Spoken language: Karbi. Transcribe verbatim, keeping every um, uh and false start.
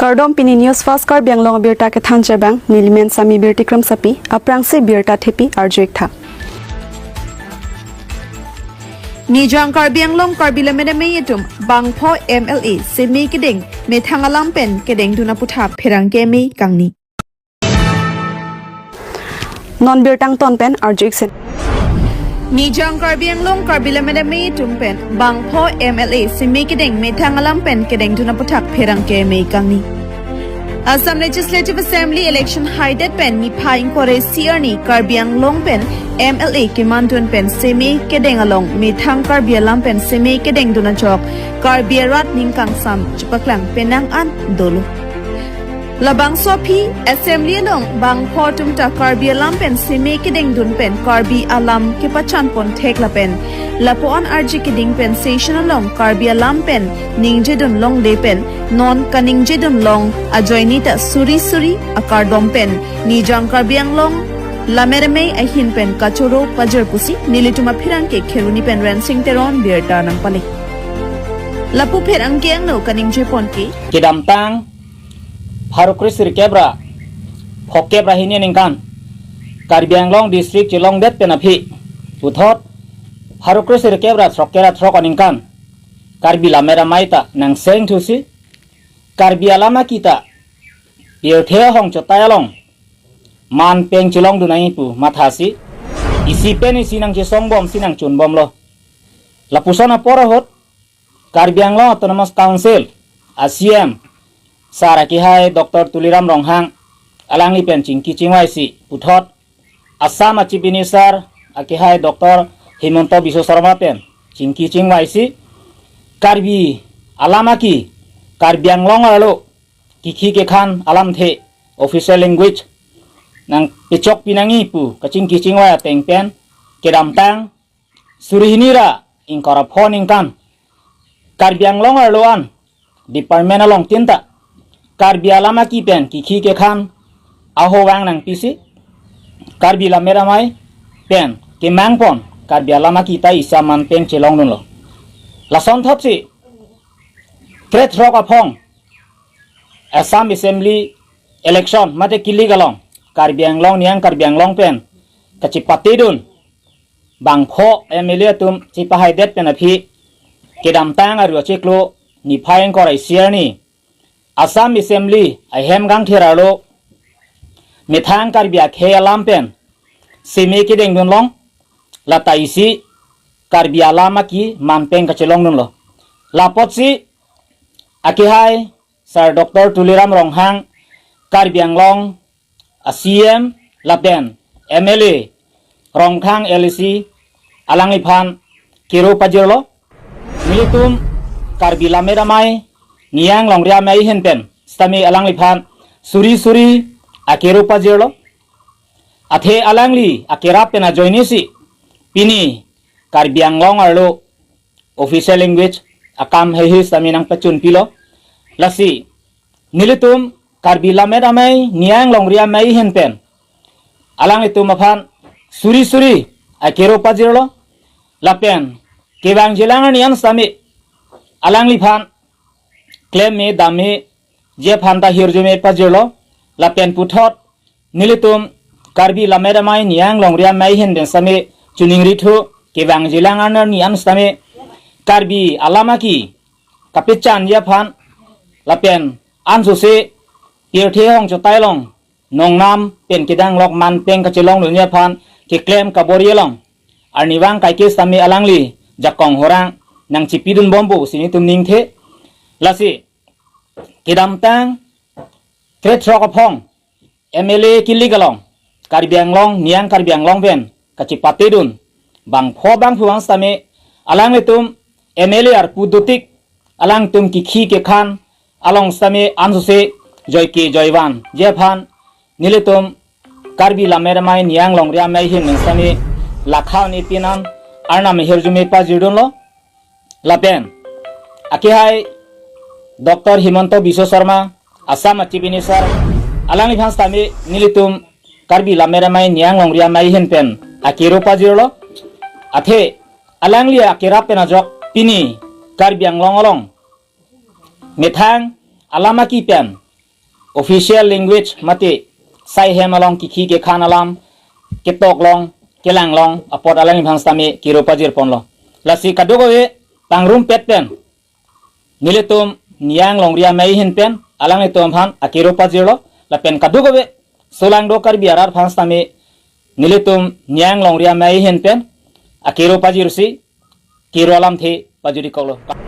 Kardom, pini News Fast Karbi Anglong abirta kethan chebang, nelimen Sami Birti Kramsapi, aphrangsi birta thepi arju-ik tha. Nijang Karbi Anglong Karbi Lammet Amei atum bangpho M L A seme kedeng methang alam pen kedengdun aputhak pherangke amei kangni. Non birta angton pen arju-ik sen. Nijang Karbi Anglong Karbi Lammet Amei atum pen bangpho M L A seme kedeng methang alam pen kedengdun aputhak pherangke amei kangni. Assam Legislative Assembly election haidet pen niphai ingkoi ra isi arni Karbi Anglong pen M L A kemandun pen seme kedeng along methang Karbi alam pen seme kedengdun ajok Karbi arat ning kangsam chepaklang penang an dolo. Labangso aphi Assembly along bangpho atum ta Karbi alam pen seme kedengdun pen Karbi alam kepachan pon thek lapen lapu-an arje keding pen session along Karbi alam pen ningjedun longle pen non kaningjedun long ajoine ta suri suri akardom pen Nijang Karbi Anglong Lammet Amei ahin pen kachoro pajir pusi nelitum apherangke Kheroni pen Rensing Teron birta nangpale. Lapu pherangke angno kaningje pon ke. Kedamtang pharo kre sirkep ra phokep ra hini aningkan Karbi Anglong district chelongdet pen aphi puthot pharo kre sirkep ra throkkep ra throk aningkan Karbi Lammet Amei ta nangseng thusi Karbi alam akita pirthe ahong chotai along manpeng chelongdun nangji pu mathasi isi pen isi nangchesongbom si nangchunbomlo. Lapuson apor ahut Karbi Anglong Autonomous Council a C M sar akehai Doctor Tuliram Ronghang alangli pen chingki chingvai si puthot Assam a Chief Minister akehai Doctor Himanta Biswa Sarma pen chingki chingvai si Karbi alam aki Karbi Anglong arlo kikhi kekhan alamthe official language nangpechokpi nangji pu kachingki chingvai ateng pen kedamtang suri hini ra ingkoi ra pho aningkan Karbi Anglong arlo an department along tin ta Karbi alam aki pen kikhi kekhan aho vang nangpisi Karbi Lammet Amei pen kemang pon Karbi alam akita isi manpeng chelongdunlo. Lason thotsi krethrok aphong Assam Assembly election mate kilik along Karbi Anglong Niyang Karbi Anglong pen kachepatedun bangpho M L A atum chepahaidet pen aphi kedamtang aru achiklo niphai ingkoi ra isi arni Assam Assembly ahem kangthir arlo methang Karbi akhei alam pen seme kedengdun long lata isi Karbi alam aki manpeng kachelongdunlo. Lapotsi akehai Sir Doctor Tuliram Ronghang Karbi Anglong a C M lapen M L A Rongkhang L A C alangliphan kero pajirlo. Nelitum Karbi Lammet Amei Niyang Longri Amei ahin pen sitame alangliphan suri suri akero pajirlo. Athe alangli akerap pen ajoinesi pini Karbi Anglong arlo official language akam haihui sitame nangpachunpilo. Lasi nelitum Karbi Lammet Amei Niyang Longri Amei ahin pen alanglitum aphan suri suri akero pajirlo. Lapen kevangjilang arni an sitame alangliphan klem me dam meji aphan ta hirjume pajirlo. Lapen puthot nelitum Karbi Lammet Amei Niyang Longri Amei ahin pen sitame choningrithu kevangjilang arni an sitame Karbi alam aki kapechanji aphan lapen ansose pirthe ahong chotai along nongnam pen kedanglok manpeng kachelongdunji aphan keklem kabor-i along arnivang kaike sitame alangli jakong horang nangchipidunbompo pusi nelitum ningthe. Lasi kedamtang krethrok aphong M L A kilik along Karbi Anglong Niyang Karbi Anglong pen kachepatedun bangpho bangphu vang sitame alanglitum M L A arpu dotik alangtum kikhi kekhan along sitame ansose joike joivanji aphan nelitum Karbi Lammet Amei Niyang Longri Amei ahin pen sitame lakha un-e pin an arnam hirjume pajirdunlo. Lapen akehai Doctor Himanta Biswa Sarma, Assam a Chief Minister, alangliphan sitame nelitum Karbi Lammet Amei Niyang Longri Amei ahin pen akero pajirlo. Athe alangli akerap pen ajok pini Karbi Anglong along methang alam aki pen official language mate saihem along kikhi kekhan alam, ketok long, kelang long apot alangliphan sitame kero pajir ponlo. Lasi kadokave pangrumpet pen nelitum Niyang Longri Amei ahin pen alanglitum aphan akero pajirlo, lapen kadokave solangdo Karbi arat aphan sitame nelitum Niyang Longri Amei ahin pen akero pajirsi kero alamthe pajirikoklo.